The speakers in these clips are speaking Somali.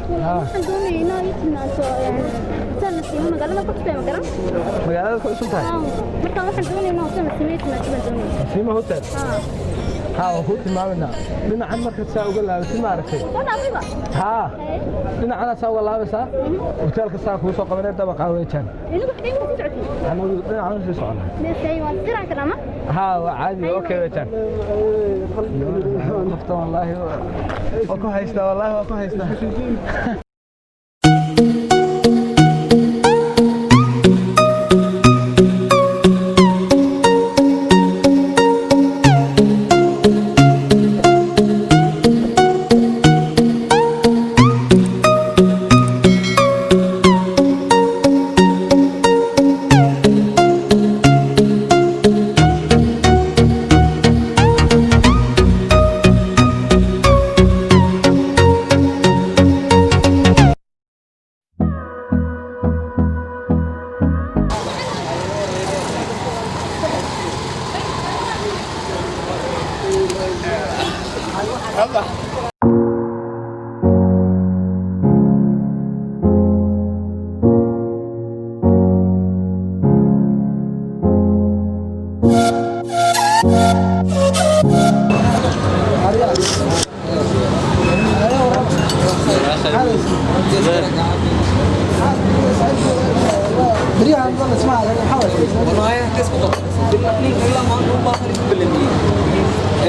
Waxaan doonayay inaa ii tilmaanto hotel Nasiimo, magaalada ku cusub, ma garan? Magaalada ku cusub tahay? Marka waxaan doonayay inaa hotel Nasiimo ii tilmaanto baan doonayay. Nasiima Hotel? Haa. Haa, waan kuu tilmaaminaa. Dhinacan markaad saa uga laabatid, ma aragtay? Soo dhaafayba. Haa, dhinacana saa uga laabaysaa, hoteelka saa kuu soo qabanee, dabaqa weejaan. Inagu xagee ku socotay? Anagu dhinacan sii soconaa. Meeshay waan siraan karnaa ma? Haa, waa caadi, okay weejaan. Qofta wallaahi waa ku haystaa, wallaahi waa ku haystaa.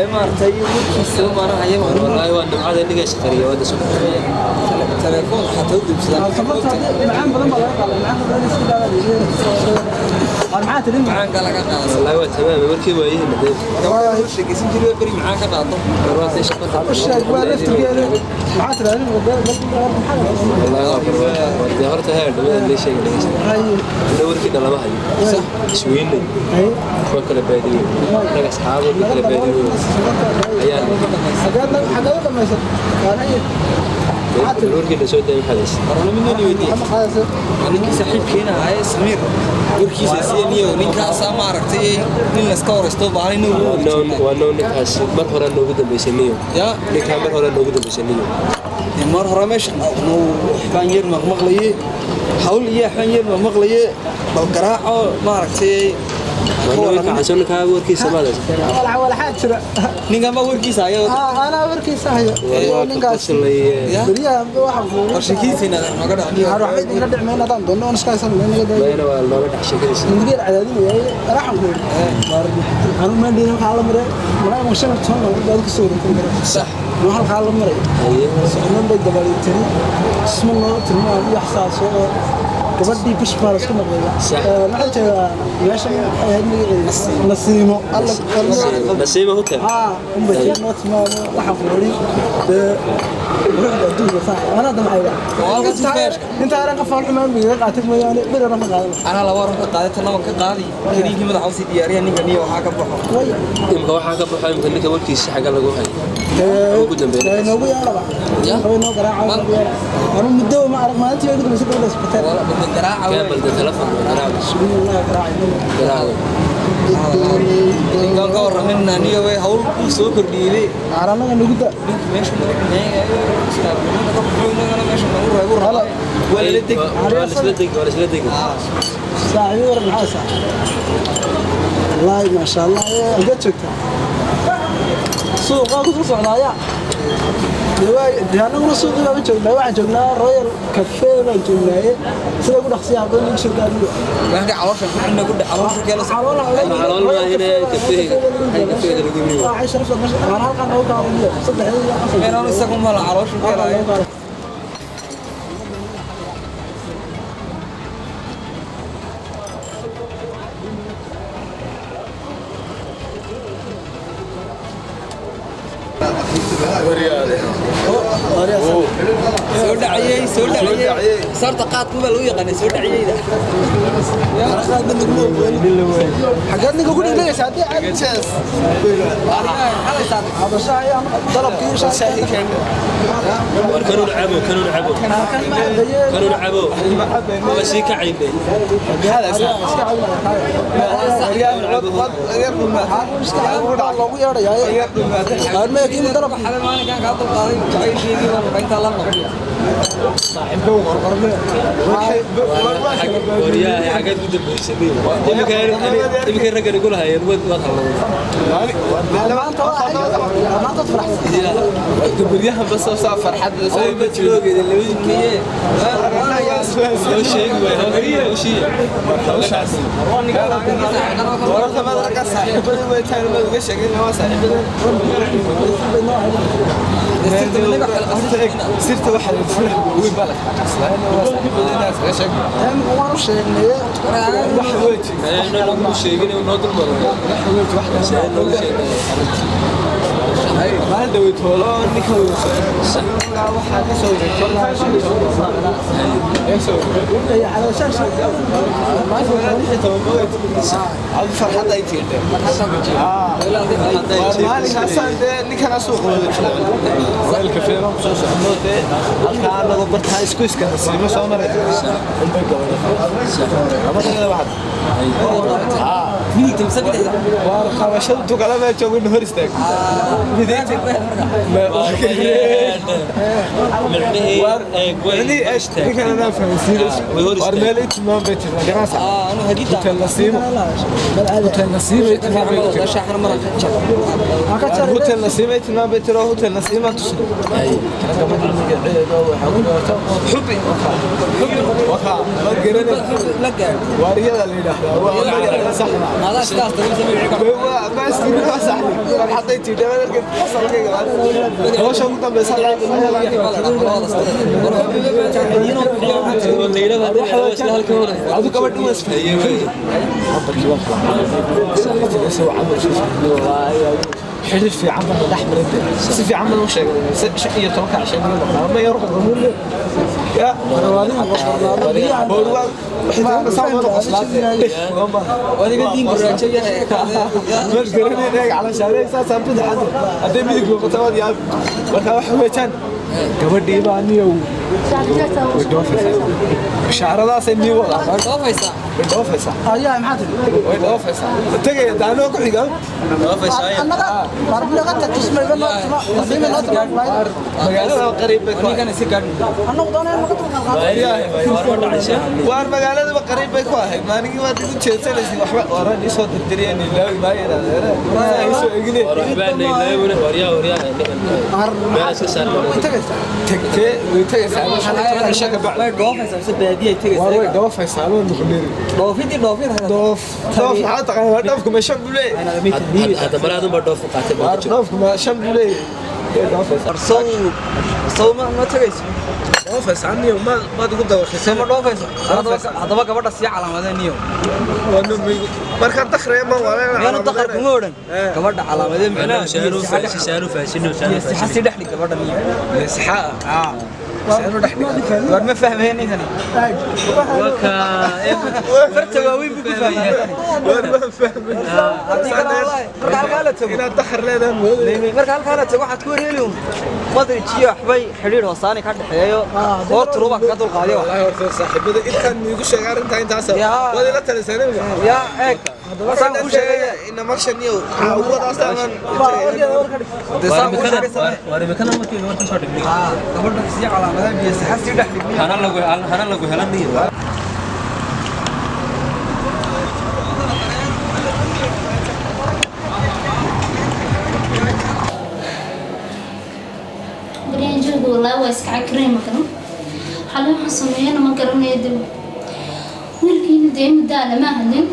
Maaragtay warkiisa maanahaya. Wallaahi waa nimcada iniga shaqariya wada soo. Telefoon xataa u dibsadaan. Macaanka laga qaada. Wallaahi waa tamaam warkii waayihiin dee. Gabadha u sheekaysan jiray beri macaan ka qaado. Warwaasay shaqada. Wallaahi waa barwaaqo dee. Horta heer dhamada lee sheegay dhegeysta ina warkii dhalama hayo isweynay kuwa kala baadiyo, rag asxaabo ku kala baadiyo ayaa warkii la soo daayay maxaa. Warna mid noo weydiiyey. Waa ninkii saaxiibkeena ahaa Samiir, warkiisa siiyaniyo ninkaasaa maaragtay nin layska waraysto baahan inuu. Waa noo ninkaas mar hore noogu dambeysay niyo. Ya. Ninkaa mar hore noogu dambeysay niyo. Mar hore meesha waxbaan yar maqmaqlaye, hawl iyo waxbaan yar maqmaqlaye, bal garaaco maaragtay. Waa noo ninka ninkaa warkiisa maadaysa. Ninkan baa warkiisa hayo. War sheekiisiina nooga dhacniyo. Mayna waa nooga dhex sheekadiisa. Sax. Halkaa la maray socnon bay dabalitiri isma noo tilmaam iyo xsaasoo gabadhii bish baa laisku noqday. Maxaa jeedaa meesha waxay ahayd magaceeda Nasiimo. Nasiima Hotel. Haa, unbay noo tilmaamo. Waxaan ku ori dee quruxda adduunka saa anaa damcayba inta aran qof xumaan biga qaatay mooyaane bir ma qaadan. Anaa laba oran ka qaaday, tan laba ka qaadi kaniinkii madaxa usii diyaariya ninka niyo waxaa ka baxo. Imka waxaa ka baxo, imka ninka warkiisa xagga lagu hayo ugu dambeeya. Noogu yeedhaba way noo garaaca. Anu muddo ma arag, maalintii ugu dambeysay gabadha isbitaal. Wala badan garaaca. Kaa balda telefon garaac. Bismillah, garaaca. Garaac. Ninkan ka warramin aniga way hawl kuu soo kordhiyey. Anaga nagu da. Ninka meesha nagu xineeyayo istaagnimadana ka baxo, inagana meesha nagu reebo rabaa, waa lala deg. Waa la isla degi, waa la isla degi. Saaxiibo, waran maxaa saa? Wallaahi maasha Allah, halkeed joogtaa? Suuqa ku soo socdaaya. Dee anaguna suuqii baan joognaa, waxaan joognaa Royal Cafe baan joognaaye, sida ugu dhaqsiyaha badan lagu soo gaariyo. Waxka caloosha ku xidhna ku dhex caloosha keela. Calool. Calool maahine, kafeega kafeega lagu iibiyo. Waxay sharafta meesha waan halkan noogu kaawaniyo saddexdii iyo afar. Inaan isagu mala caloosha keelaayo. Soo dhaciyey, soo dhaciyey, sarta qaadku baa lagu yaqaanay soo dhaciyeyda. Xaggeed ninka ku dhigdhigaysa haddii aad cabashaha iyo dalabkii shaahii. War kanuun cabo, kanuun cabo, kan ma cabaye. Kanuun cabo, waa sii kacaynay. Loogu yeedhayaa Xalay maalinkan kaa dulqaaday jacaylkeygii baan intaa la noqday. Waryaha xageed ku dambeysay imika raggan igu lahayeen waad halowday. Maanta maanta faraxsan. Guryahan bas soo saa farxad Soo ma joogeeda labadiinniye soo sheegi waay hawshii. Hawshaas wararka maad ragga saaxiibada way tahay maad uga sheegin waa saaxiibada sirta waxa la furaha weyn baa la kala qarsadaa waa saaxiibada inaad iskaga sheegno. Waan u sheegnay. Wax weji nagu sheegin noo dulmaro wax weji wax noogu sheegay. Maalin dhaweyd hoolo ninka waxaa ka soo wareegtay farxad ay tiirtay maalinkaasaan dee ninkana suuqa wada joogo kafeema soo socono dee halkaa anagoo bartaa isku iska nasiimo soo maray unbay gabadha labadayada waxaad waar qabashada tukalada joogo hor istaag. Hotel Nasiima tilmaam bay tiro, Hotel Nasiima tusno xubi wakaa ma garanay waariyada la yidhaahdaa waa magaceeda saxda xiriir fiican baan dhex marin, si fiican baan u sheegay 15-ka cashay ma yar ya gabadhii baa niyow way dhoofaysaa, bishaaradaasay nii wadaa, way dhoofaysaa. Ayaa maxaa tiri? Way dhoofaysaa, tegaya daanoo ku xiga. Annaga marbilaga tusmayba noo tuma nasiima noo tuma. Magaalada qariib bay ku Annagu doonay naga dulqaad. Waar magaaladaba qariib bay ku ahayd maalinkii waad igu jeesanaysa waxba oran isoo dirdiriyeen ilaawi maayo soo egine. Way tagaysaa. Tagtee way tagaysaa 15 cisho ka bacdi. Waar way dhoofaysaa loo nuqniri dhoof dhoof maxaa taqaanaa? Dhoofku ma shan buu leeyahay? Hadda maraadunbaa dhoof u qaatay. Waar dhoofku ma shan buu leeyahay? Way dhoofaysaa. Ma tagayso? Dhoofaysaa niyo maad ugu dawaqisay. Ma dhoofayso? Haddaba gabadha sii calaamadeen niyo. Markaan dakhraya ma Miyaanu daqar kuma odhan gabadha calaamadeen micnaha sixa sii dhex dhig gabadha niyo. Saxaa War ma fahmeen ninkani farta waaweyn buu ku fahmay. War ma fahmay. Haddii kale wallaahi marka halkaa la tago inaad dakhar leedahay mooday. Marka halkaa la tago waxaad ku wareeli un madrij iyo waxbay xidhiidh hoosaani ka dhexeeyo oo turuba kaga dulqaadiyo wax. Wallahi horta saaxiibada intaan miigu sheegay arrintaa intaas Yaa. waad ila taliseen imika. Yaa eeg saan kuu sheegaya. Ina marshan iyo awadaas aman Dee saan kuu sheegay samee. Gabadha sii calaamadeen biyo saxa sii dhex dhig. Hana lagu helan niyo. Baryahan jooga wallaahi waa iska cakiray, ma garan xalay waxaan sameeyana, ma garanayo dib wiilkiina dee muddaa lama hadlin.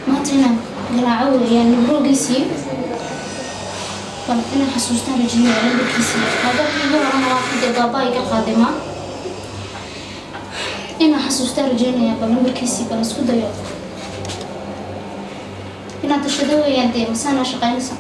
Maanta inaan garaaco weeyaan nubroogiisii, bal inaan xasuustaan rajeynaya lambarkiisii hadalkii igu horena waa dee baabaa iga qaaday ma inaan xasuustaan rajeynaya, bal lambarkiisii bal isku dayo inaan tashado weeyaan dee masaanaa shaqaynaysa.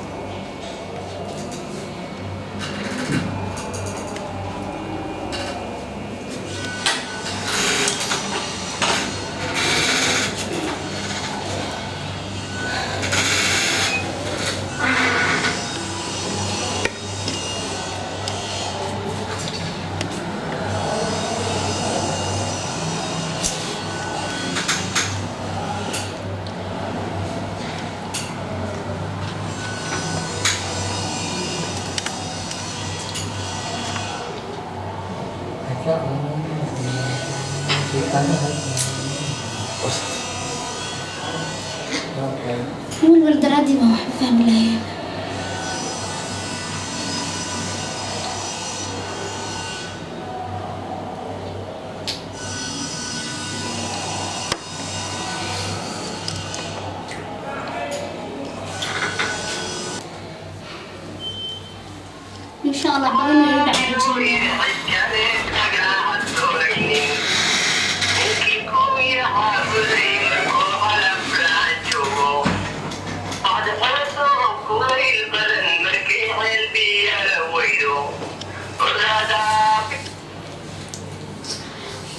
Walwal daraaddii baan waxba fahmi lahayn. Insha Allah badan ayuu dhacay rajeynaya.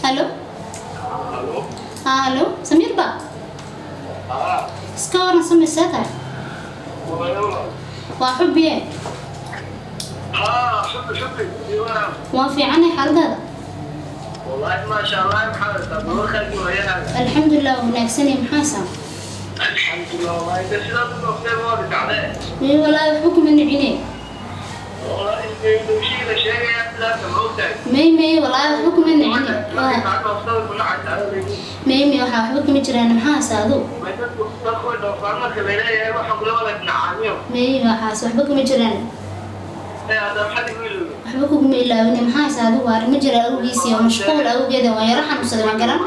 Halo? Halo, Samir ba? Iska waran Samir, see tahay? Waa xubbiye. Waan fiicanay, xaaladaada? والله ما شاء الله محمد أبو وياك. Alxamdulilah, waa wanaagsanay, maxaa saa? الحمد لله والله إذا شلون نوصل والد عليه. May, walaahi waxba kuma nicine. والله إذا شيء شيء لا تموتك. May may, walaahi waxba kuma nicine. Waa- توصل كل حاجة. May may, waxaa waxba kuma jiraan, maxaa saa adu? ما تدخل دوفان كبيرة يروح قبل نعاميو. May, waxaas waxba kuma jiraan. هذا حد يقول. Waxba kuguma ilaawine, maxaa saa adigu? Arrimo jira awgiis iyo mashquul awgeeda waan yaro xanuunsaday, waan garan.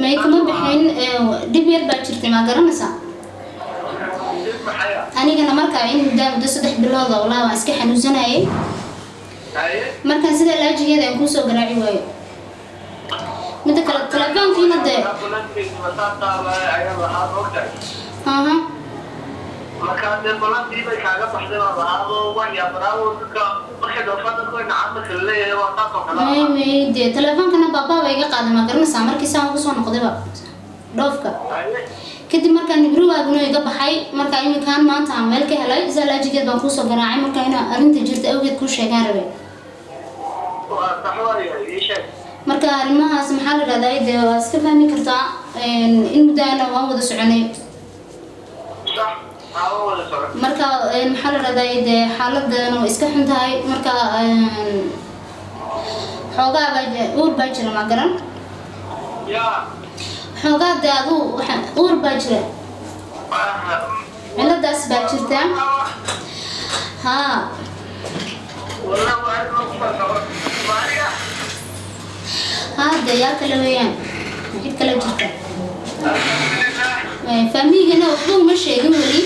May, kama bixin, dhib yar baa jirtay, maa garanaysaa? Anigana markaa in muddaa muddo 3 bilood oo walaahi waan iska xanuunsanayay. Markaan sida laajigeeda aan kuusoo garaaci waayo, midda kale telefoonkiina dee aha. Markaa dee balantii bay kaaga baxday baa lahaado waan yaabanaawo dadka markay dhoofaan dadku way nacam marka laleeyahay waa taas oo kale. May may, dee telefoonkana baabaa ba iga qaaday, maa garanaysaa? Markii saan ugu soo noqdayba dhoofka kadib, markaa nibruwaaguna iga baxay. Markaa iminkaan maanta aan meel ka helay, sidaa laajigeed baan kuusoo garaacay. Markaa inaa arrinta jirta awgeed kuu sheegaan rabay. Waa sax waayo, ii sheeg. Marka arrimahaas maxaa la dhahdaa, dee waa iska fahmi kartaa, in muddaana waan wada soconay. Sax aa, wada socon. Marka maxaa la dhahdaa, dee xaaladana way iska xun tahay. Marka xoogaa baa uur baa jira, ma garan? Yaa. Xoogaa dee aduu uur baa jira, ciladaas baa jirta, haa. Wallah waa arrin lagu farxo maaniga. Haa, dee yaa kale weeyaan, cid kale jirta. Alxamdulilah. Faamigana waxba uma sheegin weli.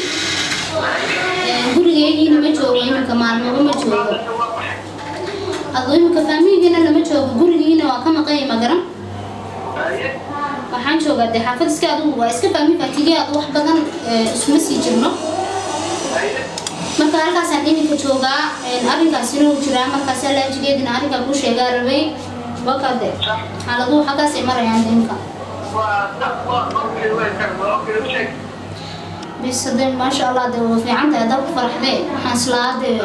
Gurigeygiina ma joogo iminka, maalmaba ma joogo. Aduu iminka faamigana lama joogo, gurigiina waa ka maqanya, ma garan? Waxaan joogaa dee xaafad iska, adugu waa iska faami fatige, adu wax badan isuma sii jirno. Marka halkaasaan iminka joogaa, arrinkaasina uu jiraa. Markaasaa laajigeedina arrinkaa kuu sheegaa rabay. Waa de xaaladuhu xaggaasay marayaan iminka. Waa sax, waa okay, way tag, waa okay, u sheeg. Bis hadee maasha Allah, dee waa fiican tahay haddaa ku faraxdee. Waxaan islahaa dee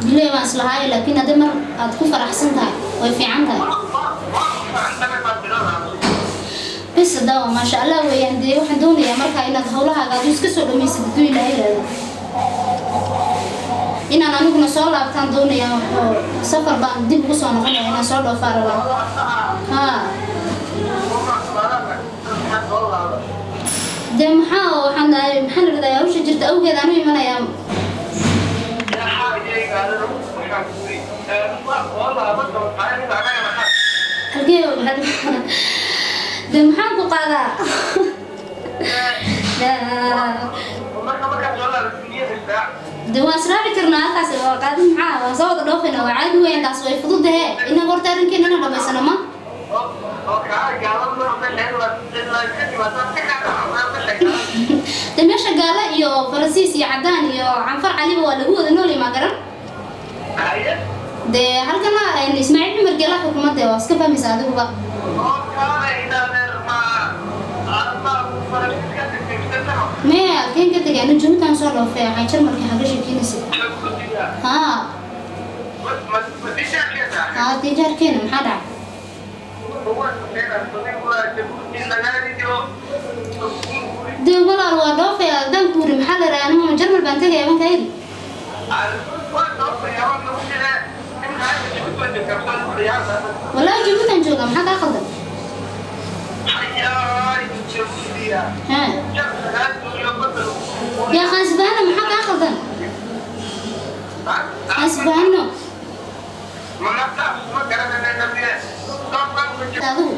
biley baan islahaay, laakiin haddii mar aad ku faraxsan tahay way fiican tahay. Bis hadaa waa maasha Allah weeyaan. Dee waxaan doonayaa markaa inaad hawlahaaga adu iska soo dhamaysid, hadduu Ilaahay yidhaahdo, inaan aniguna soo laabtaan doonayaa oo safar baan dib ugu soo noqonaya, inaan soo dhoofaa rabaa, haa. Dee maxaa waxaan dhahay, maxaa la dhahdaa, hawsha jirta awgeed aan u imanayaa. Halkee dee maxaan ku qaadaa? Dee waan israaci karnaa halkaas, waa qaadin, maxaa waan soo wada dhoofayna, waa caadi weeyaan taas, way fududahe. Inaga horta arrinkeena inaan dhamaysano ma dee meesha gaala iyo Faransiis iyo caddaan iyo Canfar Caliba waa lagu wada noolay, maa garan? Dee halkana Ismaaciil Cumar Geela xukuumadda waa iska fahmaysa adiguba. Maya, halkeen ka tegay? Anu Jabuutan soo dhoofay, waxaan Jarmalka xaga sheekeynaysa, haa haa. Dee jaarkeena maxaa dhacay? Dee walaal waa dhoofaya haddaan ku yiri maxaa la yidhaha anuma Jarmal baan tegaya baan kaa yidhi. Wallaahi Jabuuti jooga maxaa kaa khaldan? Haa. Yaa khaasbaano maxaa kaa khaldan? Khaasbaano. Adigu.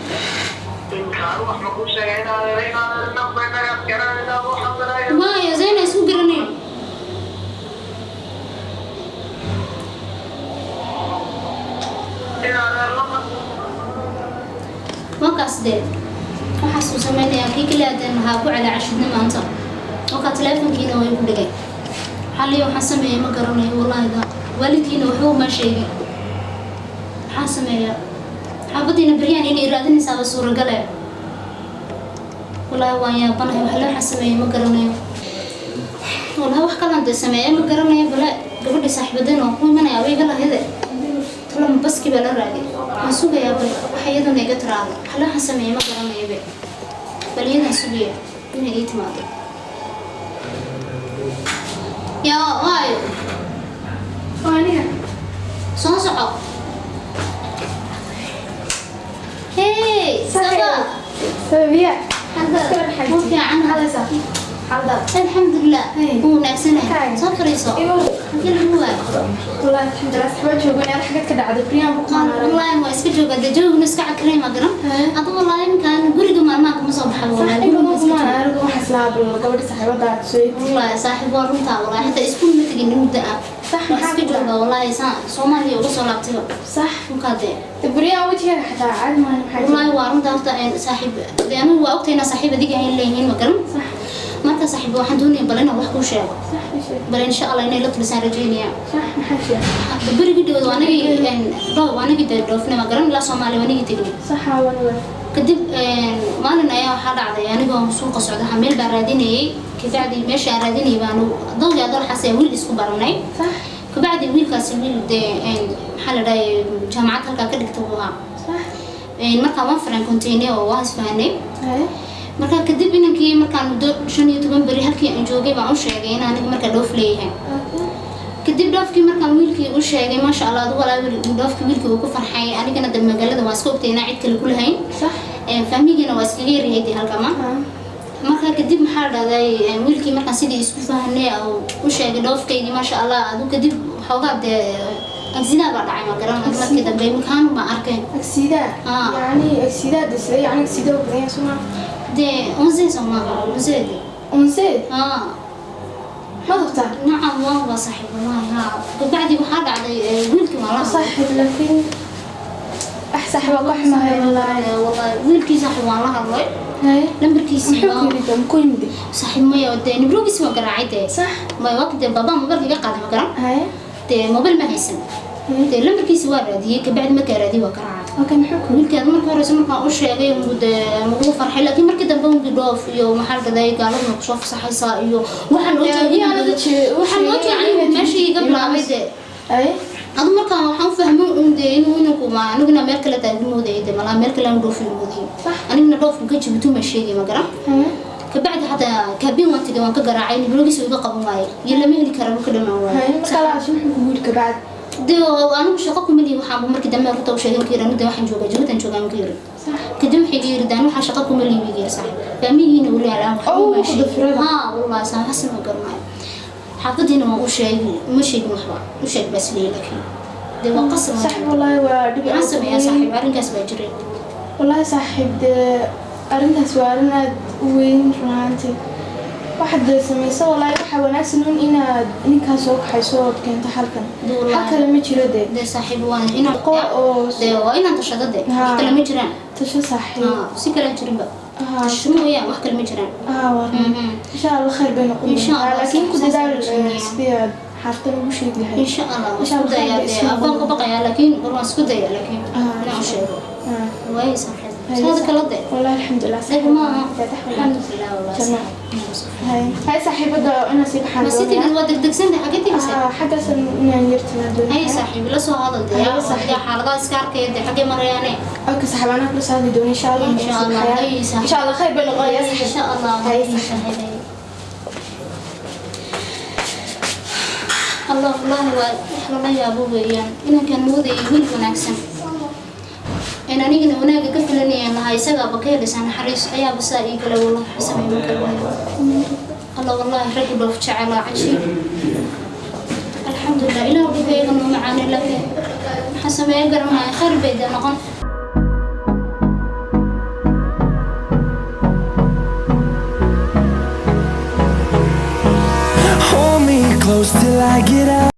Waayo Zeyna isku garanayo. Wakaas dee waxaasuu sameynayaa kii kaliya hadeen waxaa ku calaacashidna maanta. Wakaa taleefonkiina waa igu dhigay. Xalliyo waxaan sameeyay ma garanayo wallaahi da waalidkiina waxba uma sheegin. Maxaan sameeyaa? Xaafadiina beryaan inay raadinaysaaba suuragale. Wallaahi waan yaabanahay wax waxaan sameeyay ma garanayo. Wallaahi wax kalaan dee sameeyay ma garanayo bale gabadhii saaxiibadeen waan ku imanayaa way iga lahayde. Talama baskii baa la raagay. Waan sugayaa bal waxa iyaduna iga tiraahdo. Wax waxaan sameeyay ma garanayo be. Bal iyadan sugaya inay ii timaado. Yaa waayo. Aniga. Soo soco. Hey, sabaa. Sabiya. Wuu fiican alxamdulilah wuu wanaagsanahay soo fariiso halkii lagu waayo. Wallaahi alxamdulilah saxba joogan yaa xagad ka dhacday Priyan ku qaanaa. Wallaahi waa iska joogaa dee joogna iska cakray ma garan adu wallaahi ninkaan guriga maalmaha kama soo baxa wallaahi guriga iska jooga. Anigu waxaan islaa gabadha saaxiibada soo wallaahi saaxiib waa runtaa wallaahi xitaa iskuul ma tegin muddo ah sax waa iska joogaa wallaahi Soomaaliya uga soo laabtayba sax dhulkaa dee Priyan wajigaaga xataa caadi maahan maxay wallaahi waa runtaa horta saaxiib dee anigu waa ogtay inaa saaxiib adiga ahayn leeyihiin ma garan marka saaxiib waxaan doonayaa bal inaan wax kuu sheego bal insha Allah inay la tulisaan rajaynaya sax maxaa sheegay berigii dhawaad waa anagii dee dhoofnay ma garan ilaa Soomaaliya waa anagii tegnay sax waa kadib maalin ayaa waxaa dhacday anigoo suuqa socda waxaa meel baan raadinayay kabacdi meesha aan raadinayay baanu dowgii adool xasee wiil isku baranay sax kabacdi wiilkaasi wiil dee maxaa la dhahay jaamacad halkaa ka dhigta buu ahaa sax markaa waan faran kontaynay oo waan isfahanay marka kadib inankii markaan muddo 15 beri halkii aan joogay baan u sheegay in aniga markaa dhoof leeyahay kadib dhoofkii markaan wiilkii u sheegay maasha Allah adigu walaa dhoofkii wiilkii uu ku farxay anigana dee magaalada waan iska ogtay inaan cid kale ku lahayn sax fahmigiina waa iskaga yaryahay dee halkama marka kadib maxaa dhahday wiilkii markaan sidii isku fahanay oo u sheegay dhoofkaygii maasha Allah adigu kadib xoogaa dee agsidaa baa dhacay ma garan markii dambe imkaan baan arkay agsidaa yacni agsidaa dee yacni agsidaa u badan yahay soo dee onze soo maaha onze dee onze ma dubtaa nacam waa saaxiib wallaahi haa kabacdi waxaa dhacday wiilkii waa la saaxiib laakiin wax saaxiib waa ka xumahay wallaahi wallaahi wiilkii saaxiib waan la hadlay lambarkiisii muxuu ku yimid saaxiib maya dee nibrogiisi waa garaacay dee sax maya waqti dee baabaa mobilka iga qaaday ma garan dee mobil ma haysan dee lambarkiisi waa raadiyey kabacdi markaa raadiyey waa garaacay wiilkaad marka horeysa markaan u sheegay ugu farxay laakiin markii dambe ungi dhoof iyo maxaa la dhahday gaaladuna kusoo fasaxaysaa iyo waxaa loo jeeday meeshii iga bilaabay dee adu markaan waxaan u fahmay un dee inuu inanku ma aniguna meel kale taagu moodayay dee malaa meel kale aan dhoofi moodayay aniguna dhoofku ka Jabuuti ma sheegay ma garan kabacdi xataa kaabiin waan tegay waan ka garaacay nibrogiisa iga qaban waayay iyo lama heli kara ka dhamaan waayay markaa la casho muxuu kugu yidhi kabacdi dee anigu shaqo kuma lihi waxaanbu markii dambe runta u sheegay markii yidhi waxaan joogaa Jabuuti aan joogaa markii yidhi kadib waxay iga yidhi daan waxaa shaqo kuma lihi iga yidhi saaxiib fahmigiina weli alaan waxba ma sheegin haa wallaahi saan waxaas ma garanayo xaafadiina waan u sheegay ma sheegin waxba u sheeg bas leeyahay laakiin dee waa qasab saaxiib wallaahi waa dhib maxaan sameeyaa saaxiib arrinkaas baa jiray wallaahi saaxiib dee arrintaas waa arrin aad u weyn run ahaantii waxaad dee samayso wallaahi waxaa wanaagsan un inaad ninkaas soo kaxayso ood keento halkan xal kale ma jiro dee dee saaxiib waa inaan dee waa inaan tashado dee wax kale ma jiraan tasho saaxiib si kale jirinba tasho mooyaan wax kale ma jiraan insha Allah khayr bay noqon doontaa laakiin ku dadaal sidii aad xaaftan ugu sheegi lahayd insha Allah waan isku dayaa dee afaan ka baqayaa laakiin war waan isku dayaa laakiin inaan u sheego waay saaxiib saada kala dee wallaahi alxamdulilah maaha alxamdulilah wallaahi Hay hay saaxiibada inaan sii baxaan Ma si tegid? Waa degdegsantahay, xagee tegaysaa? Xaggaasan inaan yartimaa doonaya. Hay saaxiib, la soo hadal dee. Haye, saaxiib. Dee xaaladaha iska arkaya dee, xagee marayaane? Okay saaxiib, anaa kula soo hadli doona insha Allah. Insha Allah. Hay saaxiib. Insha Allah khayr bay noqonayaa saaxiib. Insha Allah. Haye. Saaxiib. Allah, wallahi waa wax lala yaabo weeyaan. Inankan moodayay wiil wanaagsan in anigana wanaagga ka filanayaan lahaa, isagaaba ka helaysaa naxariis, ayaaba saa ii galay. Wallahi xasamay ma garanayo. Allah, wallahi raggu dhoof jecelaa, cajiib. Alxamdulilah, ilaah dhulkayga noo macaanay, laakiin maxaa sameeya garanaya. Khayr bay dee noqon. Hold me close till I get up.